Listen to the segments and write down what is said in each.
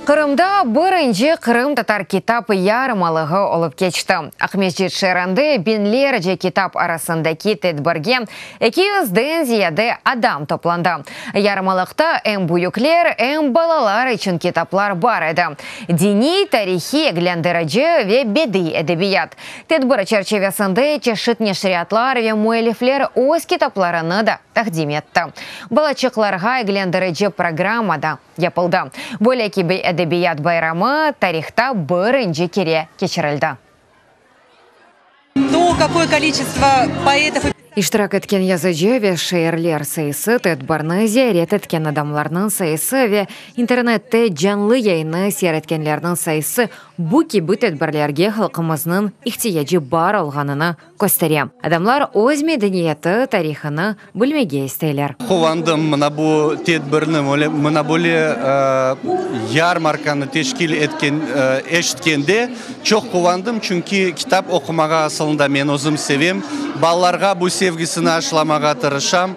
Qırımda birinci qırımtatar kitap yarmalığı olıp keçti. Aqmescit şeerinde biñlerce kitap arasındaki tedbirge 200-den ziyade adam toplandı. Yarmalıqta em büyükler, em balalar içün kitaplar bar edi, diniy, tarihiy, eglendirici ve bediy edebiyat. Tedbir çerçivesinde çeşit neşriyatlar ve müellifler öz kitaplarını da taqdim etti. Balaçıqlarğa eglendirici programma da yapıldı. Böyle kibi edebiyat bayramı tarihta birinci kere keçirildi. То, какое количество поэтов и İştirak etken yazıcı ve şairler sayısı, tedbirni ziyaret etken adamlarnıñ sayısı ve internette canlı yayını seyretkenlerniñ sayısı bu kibi tedbirlerge halqımıznıñ ihtiyacı bar olğanını köstere. Adamlar öz medeniyeti, tarihını bilmege isteyler. Quvandım mına bu tedbirni, mına böyle yarmarkanı teşkil etken eşitkende çoq quvandım, çünki kitap oqumağa asılında men özüm sevem, balalarğa bu sevgisini aşlamağa tırışam.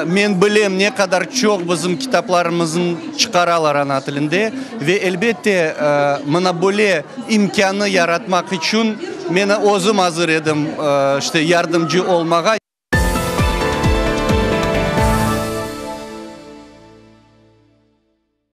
Men bilem, ne qadar çoq bizim kitaplarımıznı çıqaralar ana tilinde ve, elbette, mına böyle imkânnı yaratmaq içün men özüm azır edim, işte, yardımcı olmağa.